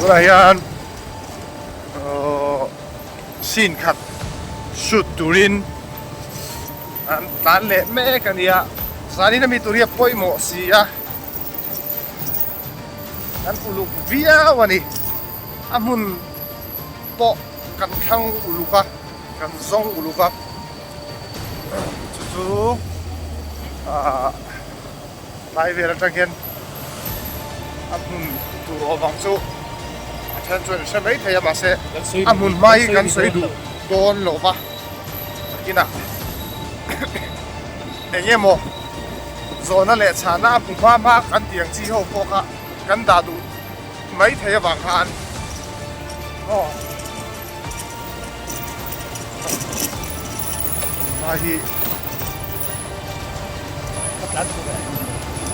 Tunah hian aww scene khat shoot turin an tlan leh mek a nia zanin ami tur hi a pawimawh si a kan uluk viau a ni a hmun pawh kan thlang uluk a kan zawng uluk a chu chu ahh Tlai vel atang hian a hmun tur awm ang chu a then chuan an hre mai thei a mahse a hmun hma hi kan sawi duh dawn lo va takinah eng emaw zawhna leh chhahna a hmu hma hma kan tih ang chi ho pawh kha kan dah duh mai thei avang khan aw Hma hi ka tlan tur a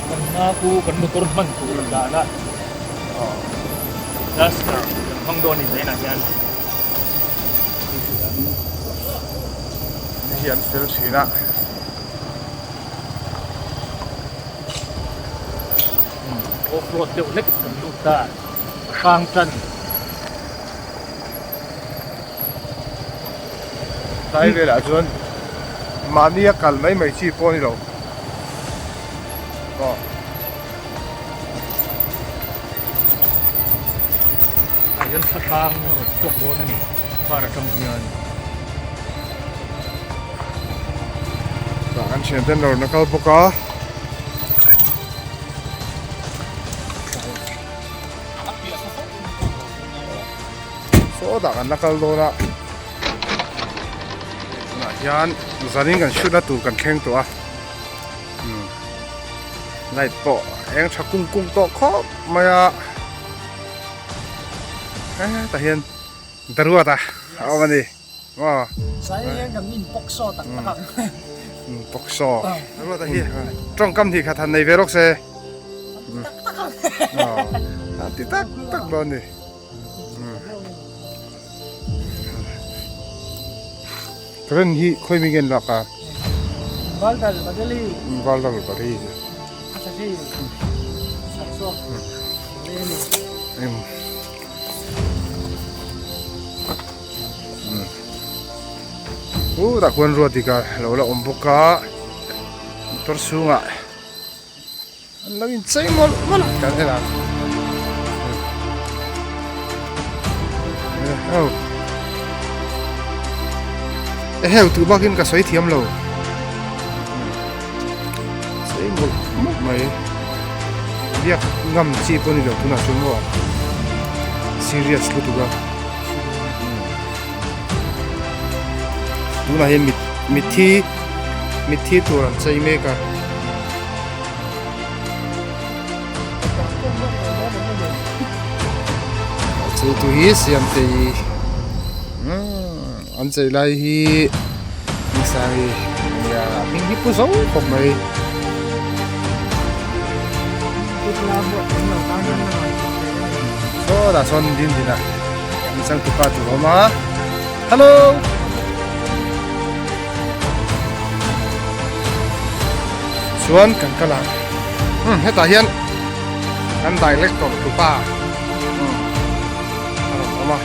kan hma khu kan motor hman tur a dan a duster kan hmang dawn a ni zainah hian hei hi an fel thin a off road deuh hlek kan lut ta a hrang tan. Tlai velah chuan mahni a kal mai mai chi pawh a ni lo aw. Tah hian thla hrang a rawn chhuak dawn a ni car atang hian. Tah kan thian ten a rawn kal bawk a. Sawtah kan la kal dawn a tunah hian zanin kan shoot na tur kan thleng tawh a umm light pawh a eng tha kung kung tawh khawp mai a hetah hian daruat a a awm a ni maw pawksawh daruat a hi tawngkam hnih khat han nei ve rawk se. A ti tak tak dawn ni. Current hi khawi mi nge an lak a? Valdal Badali. Valdal Badali. U tah khuan ruat dik a lo la awm bawk a motor chhungah. An lo inchei mawlh mawlh a kan en ang. Eheu tih bakin ka sawi thiam lo. Chei mawlh mawlh mai. Biak ngam chi pawh ni lo tunah chuan maw. Serious lutuk a. Tunah hian mitthi mitthi tur an chei mek a. Chei tu hi siam thei an chei lai hi Hmingsangi nia hming hi pu zo khawp mai. Sawtah sawn din din a an changtupa tur a awm a hello. Chuan kan kal ang umm hetah hian kan director tupa umm a rawn awm a.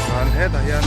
Chuan hetah hian.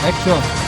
Action!